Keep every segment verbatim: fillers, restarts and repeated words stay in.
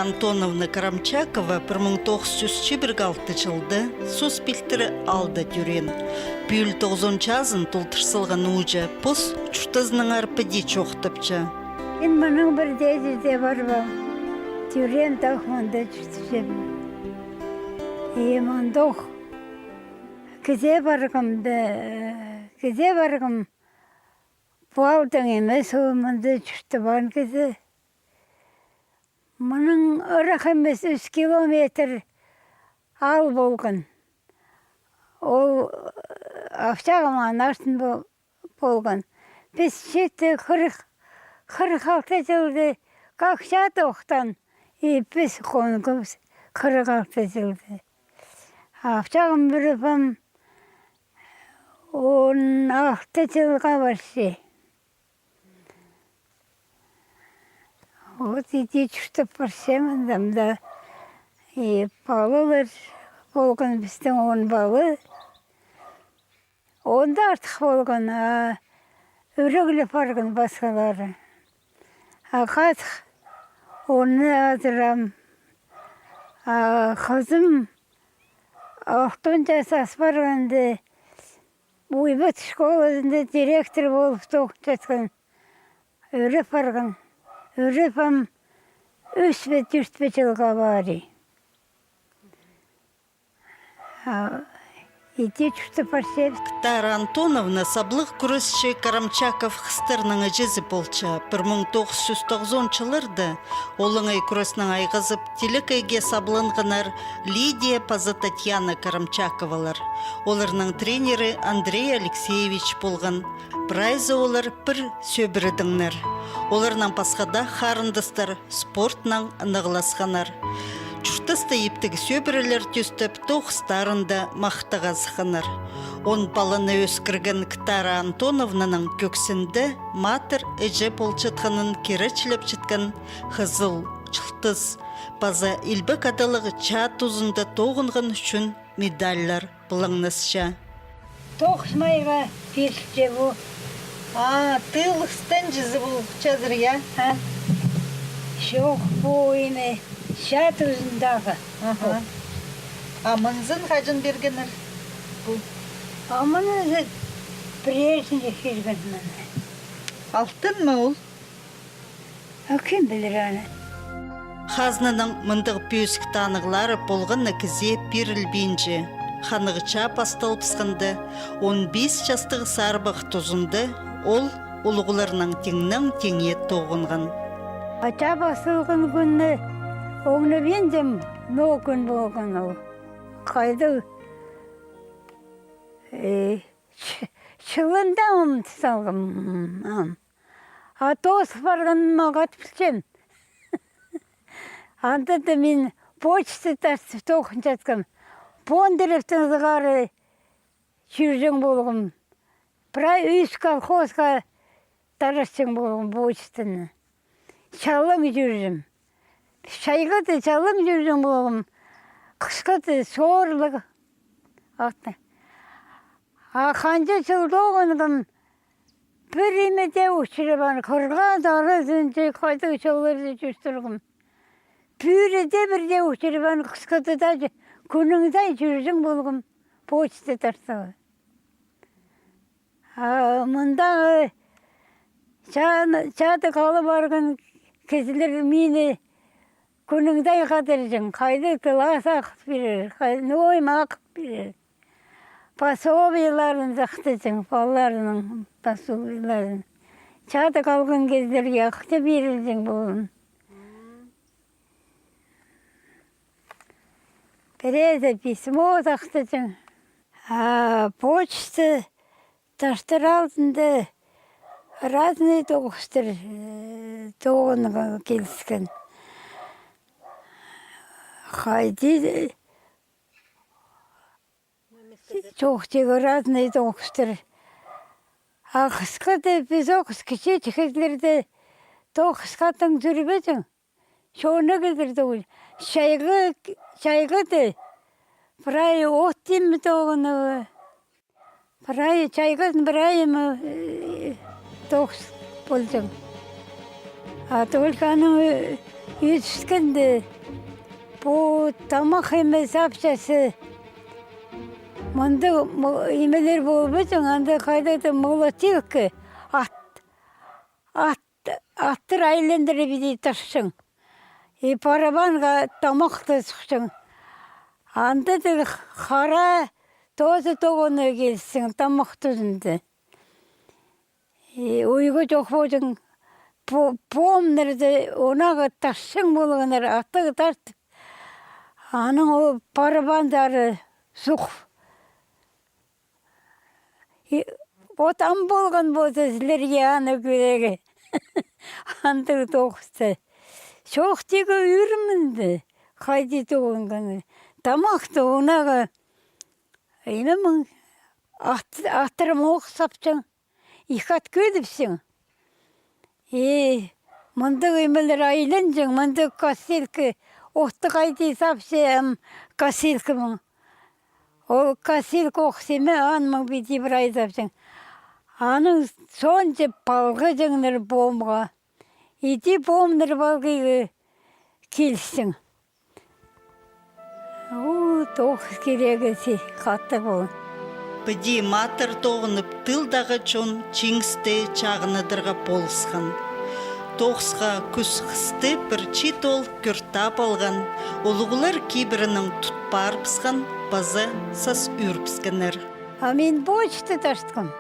Антоновна Карамчакова пір муң тоғыс чӱс чибіргі алты чылда сос пилтірі аалда тӧреен. Пӱӱл тоғызон чазын толдыра салған ууҷа пос чуртазынаңар піди чоохтапча. Мин мының пір дее чирде парбаам. Тӧреем тах мында чуртапчам. И мындох кізее парғам да, кізее парғам. Пу аалдаң нимес, ол мында чуртабаан кізі. Мының ырах нимес, ӱс километр аал полған. Ол, э, овчағым аның артын пол-, полған. Піс читі хырых, хырых алты чылда кахча тохтаан, и піс хонгыбыс хырых алты чылда. Овчағым пір пам он алты чылға парча. Вот иди чуртап парчам мында. И палалар полған пістің, он пала. Онда артых полған, а ӱреглеп парған пасхалары. А хазых, оны азыраам. А хызым алтон час ас парғанда, Уйбат школазында директор полып тоғынчатхан. Ӱреп парған. Ӱреп ам ӱс пе, тӧрт пе чылға пари. А иди чуртап парча. Ктара Антоновна саблығ кӱресчі Карамчаков хыстарның іҷезі полча. Пір муң тоғыс чӱс тоғызон чылларда олаңай кӱреснең айғазып, тилекейге сабланғаннар Лидия паза Татьяна Карамчаковалар. Оларның тренері Андрей Алексеевич полған. Прайзы олар пір сӧбіредеңнер. Оларнаң пасха даа харындастар спортнаң ынағласханнар. Чуртаста иптіг сӧбірелер тӧстеп, тоғыстарында махтаға сыхханнар. Он паланы ӧскірген Ктара Антоновнаның кӧксінде матыр іҷе полчатханын киречілепчеткен хызыл чылтыс паза илбек адалығ чаа тузында тоғынған ӱчӱн медальлар пылаңнасча. Тоғыс майға пирілче пу. А, тылығ станчазы полчадыр, я? А? Чох, пу име чаа тузындағы. Аха. А мынзын хаҷан пиргеннер? Пу. А мыны прежде пирген мыны. Алтын ма ол? А кем пілер аны? Хазнаның мындағ пӧзік танығлары полған на кізее пирілбинче. Ханығ чаа пасталыбысханда, он пис частығ сарбах тузында ол улуғларнаң тиңнең тиңе тоғынған. А чаа пасталған кӱнні оңнабинчам, ноо кӱн полған ол. Хайдағ, э, ч-, чылында ам салғам, ам. А тоозыл парғанын ма хат пілчем. Анда даа мин почта тартып тоғынчатхам. Бондаревтің ызығары чӧрҷең полғам. Прай ӱс колхозха таратчаң полғам почтаны. Чалаң чӧрҷем. Чайғыда чалаң чӧрҷең полғам. Хысхыда соорлығ. Ахты. А ханҷа чыл тоғынғам, пір име дее учурабаан, хырғас аразынҷа хайдағ чолларда чӧр турғам. Пӱӱрі дее пір дее учурабаан, хысхыда даа чӧ-, кӱннің дее чӧрҷең полғам почта тартарға. А мындағы ча-, чаада хал парған кізілер мині кӱннің дее хатырҷаң, хайдағ класс ағыл пирер, хай-, ноо ниме ағыл пирер. Пособиеларын сахтаҷаң, палаларының пособиеларын. Чаада халған кізілерге ахча пирілҷең полған. Пірее письмо сахтаҷаң. А почта тартыр алдында разный тоғыстар, э, тоғынарға киліскен. Хайди, чох, тигі разный тоғыстар. А хысхыда піс ох кічіҷек кізілерде тоғыс хатаң чӧрбеҷең. Чоны кізілер тоғын. Чайғы, чайғыда прай от тимі тоғынып. Прай чайғыдаң прай ниме, э, тоғыс полҷаң. А только аның, э, Ӧскенде, пу тамах ниме сапчазы. Мында мо-, нимелер полбаҷаң, анда хайдағ-да молотилка, ат, ат, аттар айландырып иди тартчаң. И барабанға тамахты сыхчаң. Анда даа хара тооза тоғынып килчең тамах тузында. И уйғу чох полҷаң, по-, помнарды, онағы тартчаң полғаннар, аттығ тартып. Анаң ол барабандары сух. И от ам полған полза сірерге аны кӧрерге. Андағ тоғысты. Чох тигі ӱр мында, хайди тоғынған. Тамахты онағы, ниме, ат-, аттырым ох сапчаң. Икі ат кӧдіпчең. И мындағ нимелер айланҷаң, мындағ косилка, отты хайди сапча, ам косилканаң. Ол косилка ох симе, аннаң піди прай сапчаң. Анаң соонҷа палғаҷаңнар помға. Иди помнар палғирға килчең. О, тоғыс кирегі сі хатығ полған. Піди матыр тоғынып, тылдағы чон чиңісті чағынадарға полысхан. Тоғысха кӱс хысты пір чиит оол кӧр тап алған, улуғлар кибірінең тут парыбысхан, паза сас ӱрібіскеннер. А мин почта тартхам.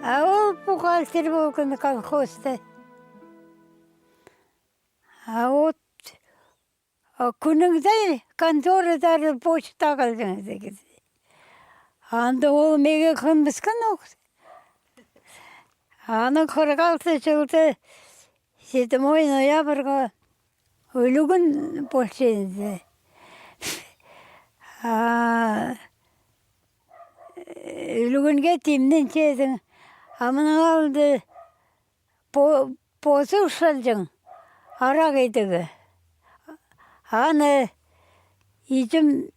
А ол бухгалтер полған колхозта. А от, а, кӱннің сай конторадар почта ағылҷаң дее. Анда ол меге хынмысхан ох. Анаң хырых алты чылда седьмой ноябрьға ӱлӱкӱн полча. А, ӱлӱкӱнге тимненчезің. А мының алнында по-, позы ушалҷаң, арағ идігі. Аны иҷем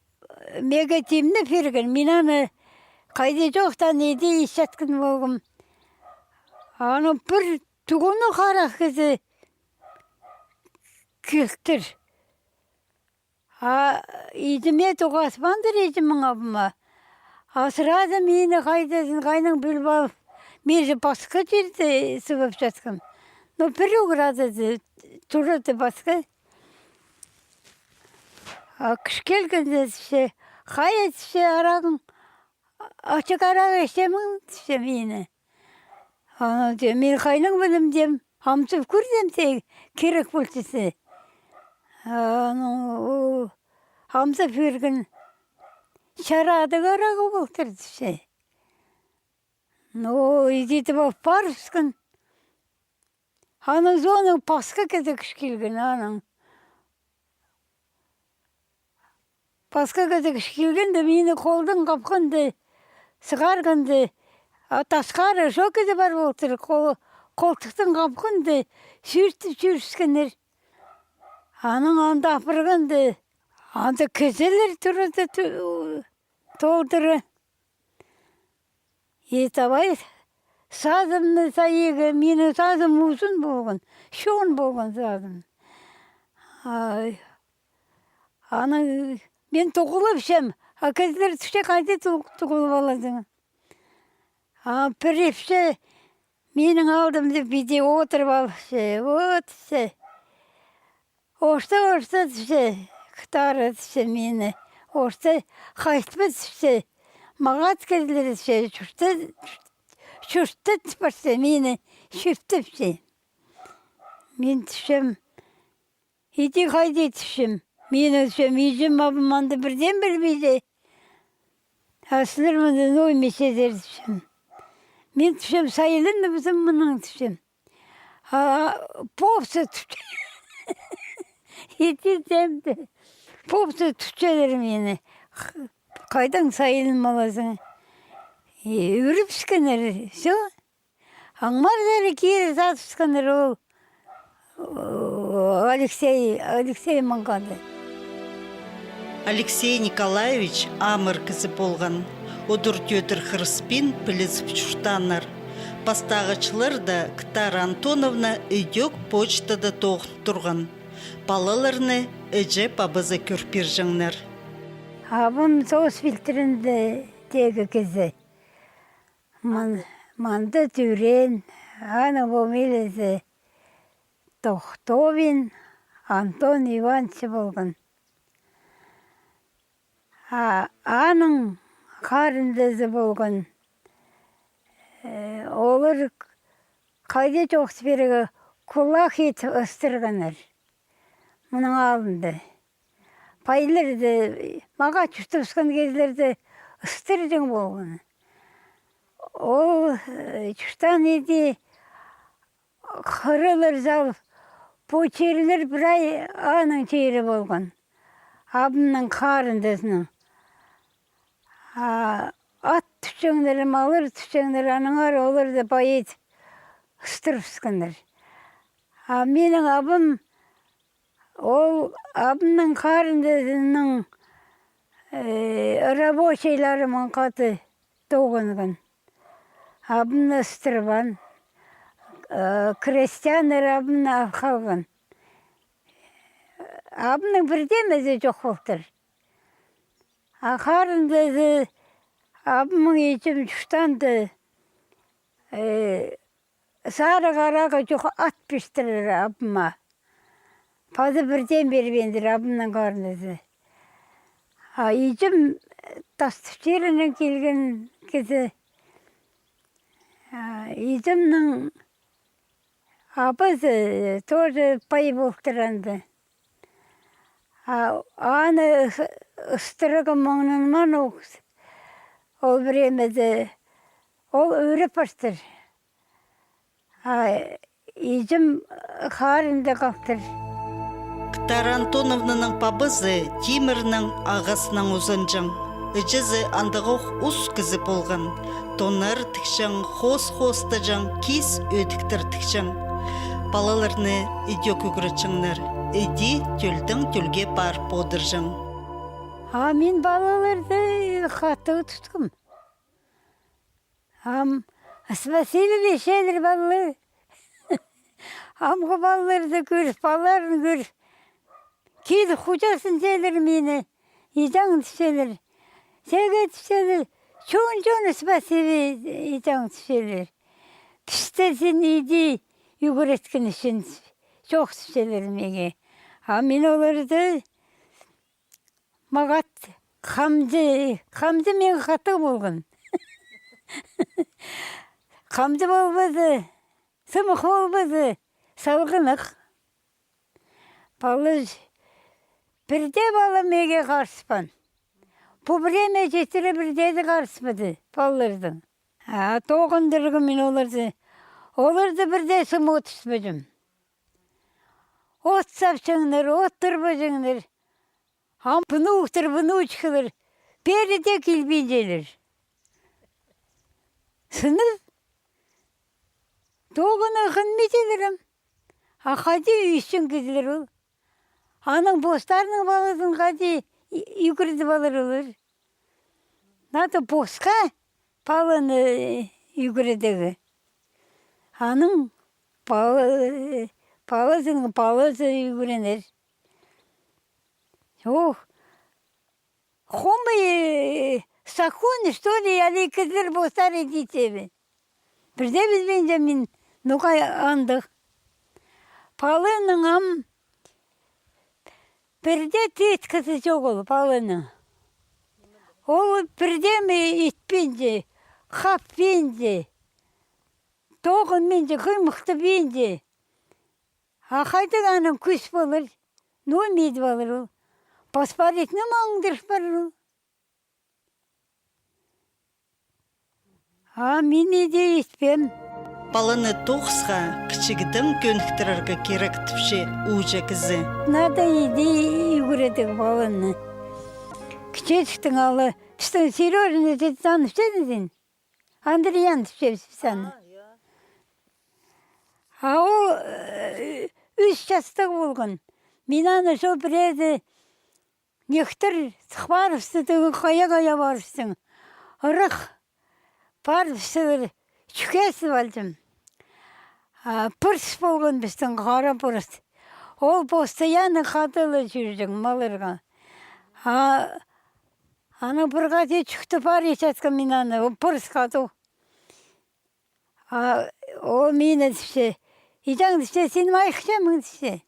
меге тимнеп пирген, мин аны хайди чохтаң иди исчеткен полғам. Аны пір туғны харах кізі килтір. А иҷеме тоғаспандыр, иҷемнің абыма. А сразу мині хайдазын, хайдаң піліп алып, мин же пасха чирде сыбапчатхам. Но пір оградада турады пасха. А кічіг килгенде тіпче, хайа, тіпче, арағың, ачығ арағ ічемең, тіпче мині. Ана тее, мин хайдаң пілем тем, амзып кӧрзем тее, кирек полчазы. Ана, о, амзып пирген чарадығ арағ полтыр тіпче. Но, иди тіп алып парыбысхан. Анаң соонаң пасха кізі кічіг килген, анаң. Пасха кізі кічіг килгенде, мині холдаң хапханда, сығарғанда, а тасхары чох кізі пар полтыр, хол-, холтыхтаң хапханда, сӱртіп чӧрібіскеннер. Анаң анда апарғанда, анда кізілер турады, ту-, толдыра. И давай сазымны сайирға, минің сазым узун полған, чоон полған сазым. Ай, аны мин тоғылыпчам, а кізілер тіпче, хайди тоғ-, тоғылып алазың. А пірепче, минің алдымда піди одырып алыпча, вот, тіпче. Орта, орта, тіпче, кытары, тіпче, мині. Орта, хайтпа, тіпче. Мағат кізілер, тіпче, чуртта, чуртта, тіпче, мині чӧптепче. Мин тіпчем, иди хайди, тіпчем. Мині, тіпчем, иҷем, абам анда пірдеен пілбинче. А сірер мында ноо ниме читер, тіпчем. Мин, тіпчем, сайланыбызам мынаң, тіпчем. А, попсы тӱт-, иди тимде. Попсы тӱтчелер мині. Х-, хайдаң сайланып алазың? И ӱрібіскеннер, всё. Аңмарлары кире садыбысханнар ол, о, Алексей, Алексей маңғанды. Алексей Николаевич амыр кізі полған. Удур-тӧдір хырыспин пілізіп чуртааннар. Пастағы чылларда Кытара Антоновна ідӧк почтада тоғын турған. Палаларны іҷе-пабазы кӧр пирҷеңнер. Абам соос пилтірінде теегі кізі. Ман-, мында тӧреен, аның фамилиязы Тохтовин Антон Иванович полған. А аның харындазы полған. Э, олар хайди чоохтап пирерге, кулак итіп ыстырғаннар. Мының алнында. Пайларды, мағаа чуртабысхан кізілерді ыстырҷаң полған. Ол, э, чуртаан иди хыралар салып, пу чирлер прай аның чирі полған. Абамның харындазының. А ат тӱсчеңнер, маллар тӱсчеңнер, аннаңар оларды пай итіп ыстырыбысханнар. А минің абам, ол абамның харындазының, э, рабочийларымаң хада тоғынған. Абамны ыстырбаан, э, крестьяннар абамны ал халған. Абамның пірдеезі чох полтыр. А харындазы, абамның иҷем чуртаанда, э, сарығ арағы чох ат пиртірлер абама. Пазы пірдеен пирбеендір абамның харындазы. А иҷем Тастып чирінең килген кізі. А иҷемнің абазы тоже пай полтыр анда. А аны ыс-, ыстырарға маңнанмаан ол кізі. Ол времяда ол ӧреп партыр. А иҷем харында халтыр. Ктара Антоновнаның пабазы Тимірнің ағазынаң узанҷаң. Іҷезі андағох ус кізі полған. Тоннар тікчең, хоос хоостаҷаң, киис ӧтіктер тікчең. Палаларны идӧк ӱгретчеңнер. Іди тӧлдең тӧлге парып одырҷаң. А мин палаларды хатығ тутхам. Ам спасибо тіпчелер палалар. Амғы палаларды кӧр, палаларын кӧр. Киліп хуҷазынҷалар мині, иҷең тіпчелер. Сағаа тіпчелер, чоон-чоон спасибо, иҷең тіпчелер. Пісті син иди ӱгреткен ӱчӱн, чоох тіпчелер мағаа. А мин оларды Мағат хамҷы, хамҷы мин хатығ полған. Хамҷы полбаза, сымах полбаза, салғанах. Палалар, пірдее пала мағаа харыспаан. Пу время читіре пірдее дее харыспады палалардаң. А тоғындырғам мин оларды. Оларды пірдее сымох тӱспеҷем. От сапчаңнар, от турбаҷаңнар. Ам внуктар, внучкалар пеер дее килбинчелер. Сынап, тоғынарға хынминчалар ам. А хайди ӧсчең кізілер ол. Анаң постарының палазын хайди ӱ-, ӱгредіп алар олар. Надо посха паланы ӱгредерге. Анаң пала-, палазының палазы ӱгренер. Ох, хомай, э, законы, что ли, али кізілер постары титтебе. Пірдее пілбинчем мин, ноға андағ. Паланың ам пірдее тыйытхызы чоғыл, паланың. Ол пірдеме итпинче, хаппинче, тоғынминче, хыймыхтабинче. А хайдағ аның кӱс полар, ноо мин ит полар ол. Паспоритним аңдарып парар ол. А мин иди итпеем. Паланы тоғысха кічігдең кӧніктірерге кирек тіпче ууҷа кізі. Надо иди ӱгредерге паланы. Кічіҷектең ала, пістің Серёжаны тізе танып чӧрзің. Андриян тіпчебіс піс аны. А ол, э, ӱс частығ полған. Мин аны чо піреезі нектір сых парыбысты тігі хая-хая парыбыстың. Ырах парыбыстығ чӱкезі палҷым. А пырыс полған пістің хара пырыс. Ол постоянно хадыла чӧрҷең малларға. А анаң пір хати чӱкті пар итчеткен, мин аны, ол пырыс хадығ. А ол мині тіпче: «Иҷең, — тіпче, — син майых чемің, — тіпче.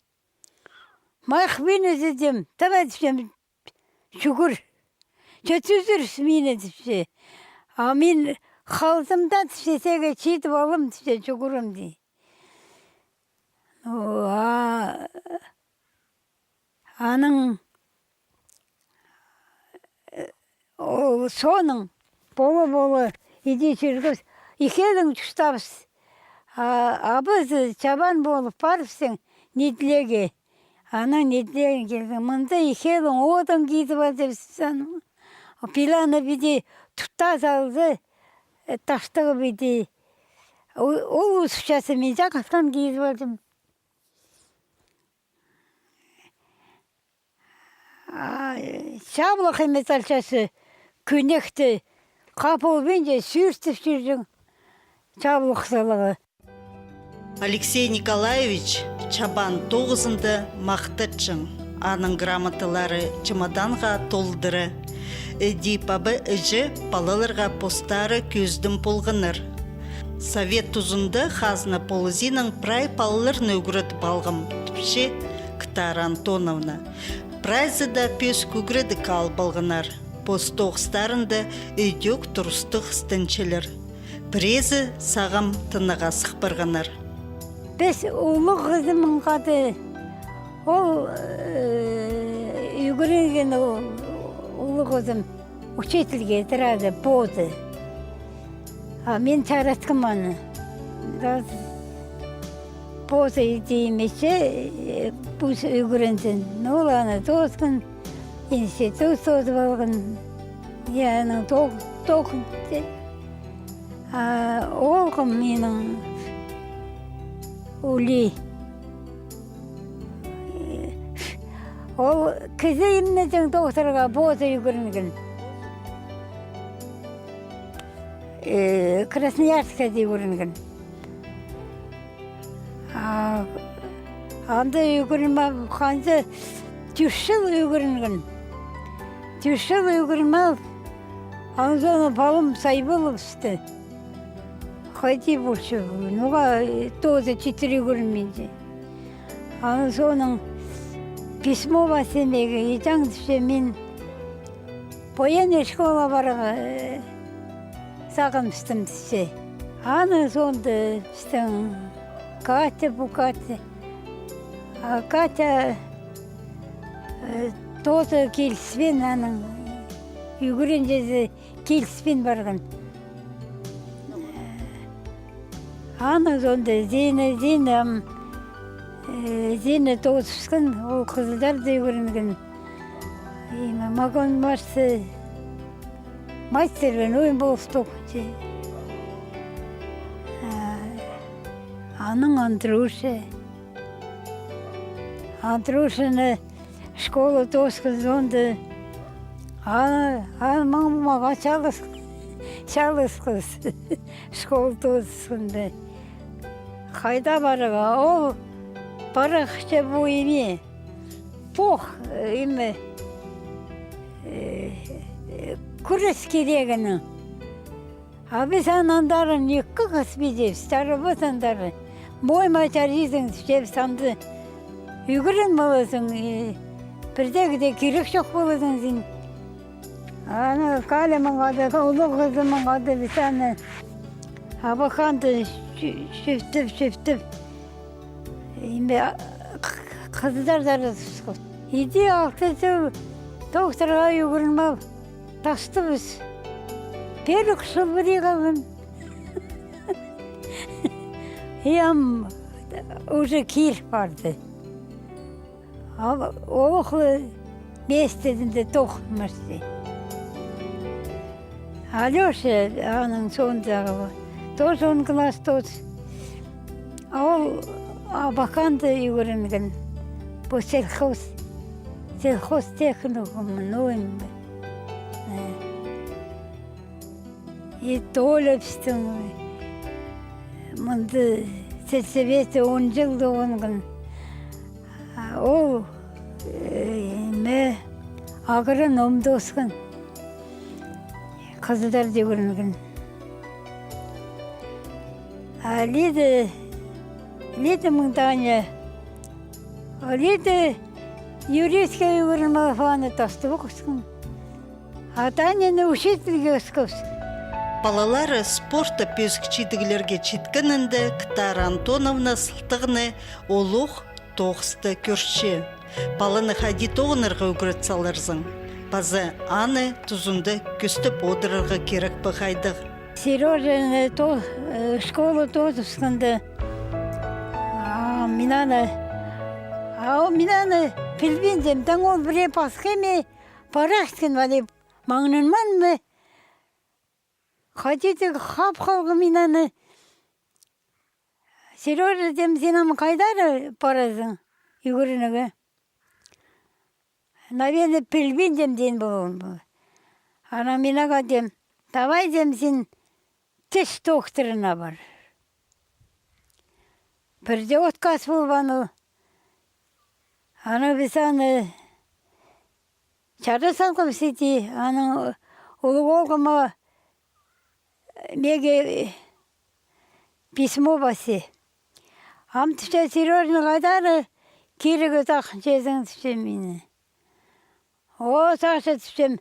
— Майых мині, — тіпчем, — давай, — тіпчем, — чӱгӱр. Че тӱзіріс мині, — тіпче. — А мин халзам даа, — тіпче, — сағаа читіп алам, — тіпче, — чӱгӱрем», — дее. Ну, а анаң, э, ол соонаң пола-пола иди чӧргебіс, ікӧлең чуртаабыс. А абазы чабан полып парыбысчаң нидлеге. Анаң нидлеге килген. Мында ікӧлең одын кизіп алчабыс. Пиланы піди тутта салза, э, таштығ піди. Ол, ол узуп чаза, мин чағасхан кизіп алчам. А, чаблығ ниме салчазы, кӧнекті, хапылбинча сӱртіп чӧрҷең чаблығ саларға. Алексей Николаевич чабан тоғызында махтатчаң. Аның грамоталары чемоданға толдыра. Іди паба, іҷе палаларға постары кӧзідім полғаннар. Совет тузында хазна полызинаң прай палаларны ӱгредіп алғам, тіпче Ктара Антоновна. Прайзы даа пӧзік ӱгредіг алып алғаннар. Пос тоғыстарында ідӧк турыстығ істенчелер. Пірезі сағам тынағ асых парғаннар. Піс улуғ хызымнаң хада, ол, э, ӱгренген ол, улуғ хызым учительге сразу позы. А мин чаратхам аны. Да, позы иди ниме итче, э, піс ӱгрензін. Ну, ол аны тоосхан, институт тоозып алған. Я, анаң тоғ-, тоғынча. А оолғым минің улии. Ол кізі имнезің докторға позы ӱгренген. Э, Красноярскада ӱгренген. А анда ӱгреніп алып, ханза тӧрт чыл ӱгренген. Тӧрт чыл ӱгреніп алып, анаң соонаң палам сай полыбысты. Хайди полча, ноға, э, тооза читіре ӱгренминче. Анаң соонаң письмо пас нимеге, иҷең, тіпче, мин военный школа парарға, э, сағыныбыстым, тіпче. Анаң соонда пістің Катя, пу Катя. А Катя, э, тооза киліспин, аның ӱгренҷізі киліспин парған. Анаң соонда Зина, Зина, ам, э, Зина тоозыбысхан, ол Хызылдарда ӱгренген. И ма-, Магомет Марсты мастер пен ойын полыс тоғынча. А, анаң Андруша. Андрушаны школа тоосхан соонда, а, а, ма-, мағаа чалыс, чалыс хыс. Школа тоосханда. Хайда парарға? Ол парахча пу ниме. Пох, э, ниме, э, э, кӱрес кирегінең. А піс андар іккі хыс піди, старшыбыс андар. Мойыма чаризың, тіпчебіс, анда ӱгрен полазың, и пірдеезі дее кирек чох полазың син. Аны Калямаң хада, улуғ хызымнаң хада піс аны Абаханда чӧ-, чӧптіп, чӧптіп. Ниме, а, Х-, Хызылдарда тартыбысхабыс. Иди алты чыл докторға ӱгреніп ал, тастабыс. Пеер ӱс чыл пірдее халған. И ам уже киліп парды. А ол хы местінде тоғынмасты. Алёша, аның соондағы, тоже он класс тоос. Ол Абаканда ӱгренген. Пу сельхоз, сельхозтехникум, ну, ниме. Э. И Толя пістің мында сельсоветте он чыл тоғынған. А Ол, э, ниме, агроном тоосхан. Хызыдарда ӱгренген. А Лида, Лида Мыңтаня, Лида юристке ӱгреніп алып, аны тастап ох ысхан. А Таняны учительге ысхабыс. Палалары спортта пӧзік чидіглерге читкенінде Клара Антоновна сылтағны олох тоғыста кӧрче. Паланы хайди тоғынарға ӱгрет саларзың? Паза аны тузында кӧстеп одырарға кирек пе хайдағ? Серёжаны то-, э, школа тоозыбысханда, а, мин аны, а, мин аны пілбинчем, таң ол пірее пасха ниме парахтын вали маңнанманма. Хайди-да хап халғам мин аны. Серёжа, тем, син ам хайдар парарзың ӱгренерге? Наверное, пілбинчем, тем, тиин полған. Анаң мин ағаа тем, давай, тем, син тіс докторына пар. Пір дее отказ полбаан ол. Анаң піс аны чарас алғабыс иди, анаң улуғ оолғым мағаа меге письмо пасча. Ам, тіпче, Серёжаны хайдар кирегі сағынчазың, тіпче, мині. О, Саша, тіпчем,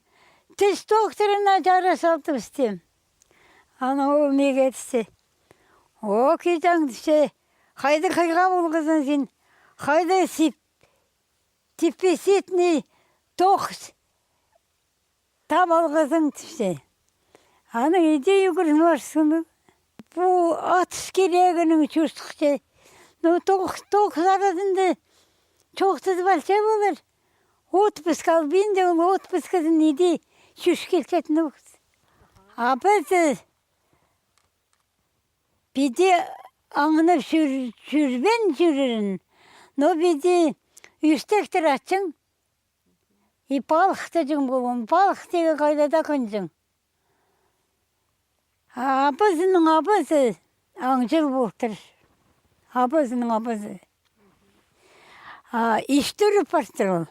тіс докторына чарас алдыбыс, тем. Анаң ол меге тіпче: о, киҷең, тіпче, хайдағ хыйға полғазың син, хайдағ сип-, дефицитный тоғыс таап алғазың, тіпче. Анаң иди ӱгреніп парыбысхам. Пу атыс кирегінең чуртахча. Ну, тоғыс, тоғыс аразында чоохтазып алча полар. Отпуск албин даа, ол отпусказын иди чӧрче килчеткен ох. А пазы піди аңнап чӧр-, чӧрбин чӧрерін, но піди ӱстектер атчаң. И палыхтаҷаң полған, палых тигі хайда даа хынҷаң. А абазының абазы аңҷыл полтыр. Абазының абазы. А истіріп партыр ол.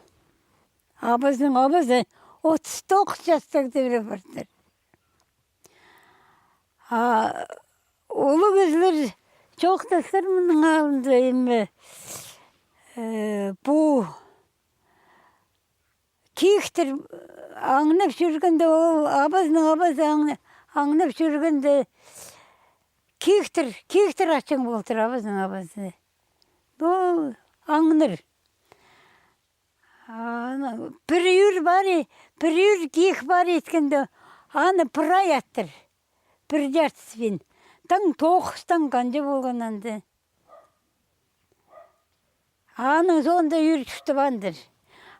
Абазының абазы отыс тоғыс частығ тӧріп партыр. А улуғ кізілер чоохтастыр мының алнында, ниме, э, пу киіктер аңнап чӧргенде, ол абазының абазы аң-, аңнап чӧргенде, киіктер, киіктер атчаң полтыр абазының абазы. Ол аңнар. Аны пір ӱр пар и-, пір ӱр киік пар иткенде, аны прай аттыр. Пір чартыспин. Таң тоғыс, таң ханҷа полған анда. Аның соонда ӱр чуртап андыр.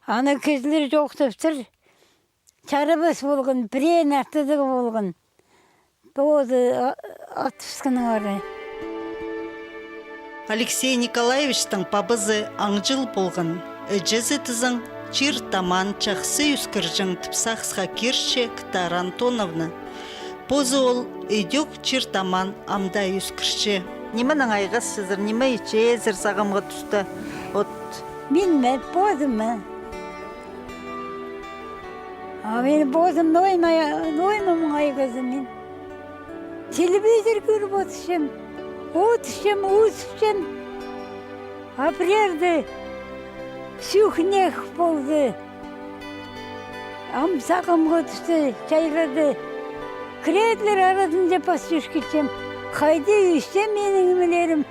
Аны кізілер чоохтаптыр. Чарабас полған, піреен артыдығы полған. Тоозы а-, атыбысханнары. Алексей Николаевичтің пабазы аңҷыл полған. Іҷезі тізең, чир-тамаан чахсы ӧскірҷең тіп сағысха кирче Клара Антоновна. Позы ол ідӧк чир-тамаан ам даа ӧскірче. Нименең айғасчазар, ниме итчезер сағамғы туста? От. Мин ме, позым ма? А мин позым ноо ма, ноо ма муң айғазым мин. Телевизор кӧріп одырчам, одырчам, узыпчам. А пірееде сӱхнех полды. Ам сағамғы туста чайғыда кірерлер аразында пас чӧрчем. Хайди ӧсче минің нимелерім.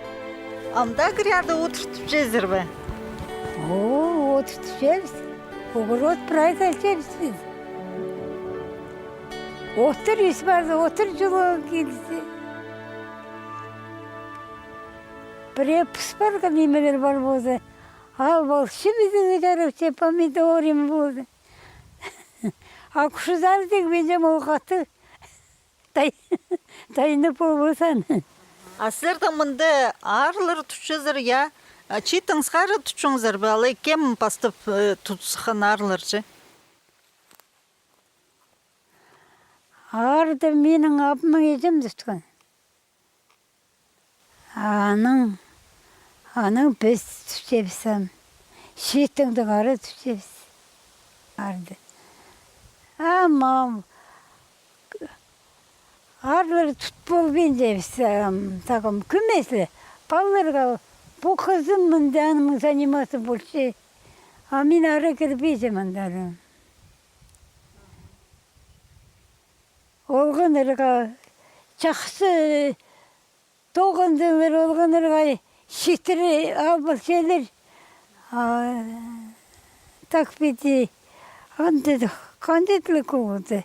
Ам даа кірерде одыртыпчазар ба? О, одыртыпчабыс. Огород прай салчабыс піс. Оттыр ӧс парды, оттыр чулы килді. Пірее пыс парған нимелер пар полза, ал полча пістің чарапча, помидорым полды. А кӱшізі тик пілем ол хатты. Тай-, тайны полбазаң. А сірернің мында аарлар тутчазар, я? А чииттең сығара тутчаңзар ба, алай кем пастап, э, тутсхан аарлар чи? Аарды минің абымның иҷем тутхан. Анаң, анаң піс тутчабыс ам. Чииттеңнең ары тутчабыс. Арды. Ам, ам, аарлар тут полбинчабыс, ам, сағам, кӧмес ле. Палаларға, пу хызым мында, аның заниматься полча. А мин ары кірбинчем андар. Олғаннарға чахсы тоғынзалар, олғаннарға читіре алып алчалар. А так піди, андағ, хандағ ла кӧп полды.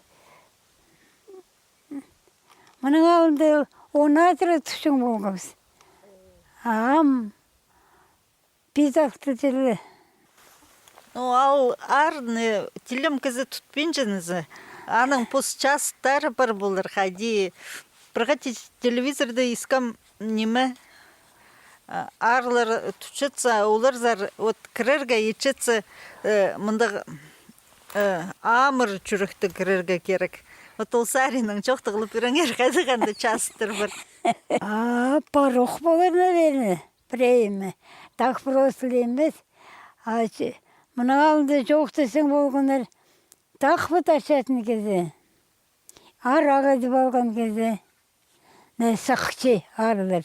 Мының алнында он азыра тутчаң полғабыс. Ам пис-алты тірле. Ну, ол аалны тілім кізі тутпинча нооза. Аның пос чазыттары пар полар, хайди. Пір хати телевизорда искем, ниме, а, ааллар тутчатса, оларзар, вот, кірерге итчетсе, э, мындағ, э, амыр чӱректі кірерге кирек. Вот ол саринаң чоохтап ла пиріңер, хайдағ анда чазыттар пар. А, пар ох полар, наверное. Прай ниме. Так просто ла нимес. А че-, мының алнында чоохтасчаң полғаннар. Тахпа тартчатхан кізі. Арағ идіп алған кізі. Не сахчы ааллар.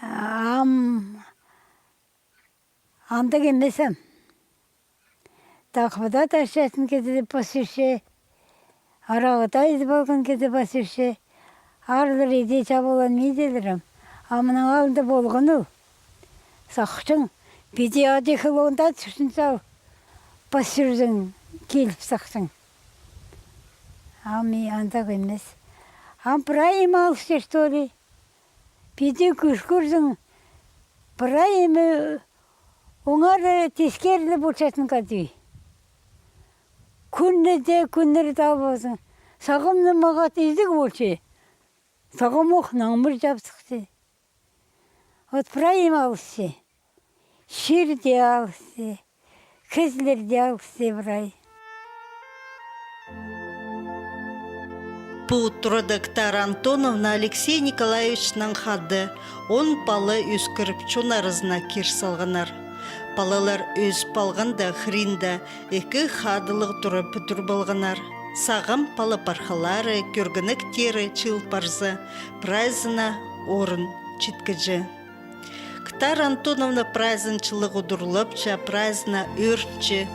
Ам андағ нимес ам. Тахпа тартчатхан кізі пас ӱрче, арағ идіп алған кізі пас ӱрче. Ааллар иди чабылған миділерім. А мының алнында полған ол. Сахчаң, піди ади хылонда тӱрчең сал. Пас ӱрзең, киліп сахчаң. Ам и андағ нимес. Ам прай ниме алысча, что ли? Піди кӱр кӧрзең, прай ниме оңар тискеріле полчатхан кадир. Кӱннерде, кӱннерде албазың. Сағамны мағат изіг полча. Сағам ох наңмыр чапсыхча. Вот прай ниме алысча. Чир дее алысча. Кізілер дее алысча прай. Пу турада Ктара Антоновна Алексей Николаевичнаң хада он пала ӧскіріп, чон аразына кир салғаннар. Палалар ӧсіп алғанда, хыринда ікі хадылығ тура пӱдіріп алғаннар. Сағам пала-пархалары, кӧргенектері чыыл парза, прайзына орын читкіҷе. Ктара Антоновна прайзын чылығ удурлапча, прайзына ӧрінче.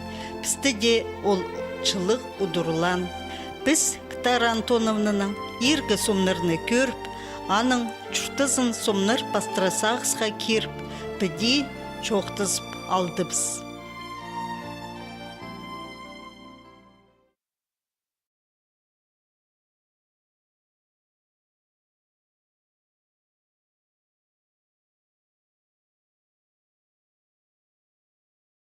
Пісте дее ол чылығ удурлаан. Піс Ктара Антоновнаның иргі сомнарны кӧріп, аның чуртазын сомнар пастыра сағысха киріп, піди чоохтазып алдыбыс.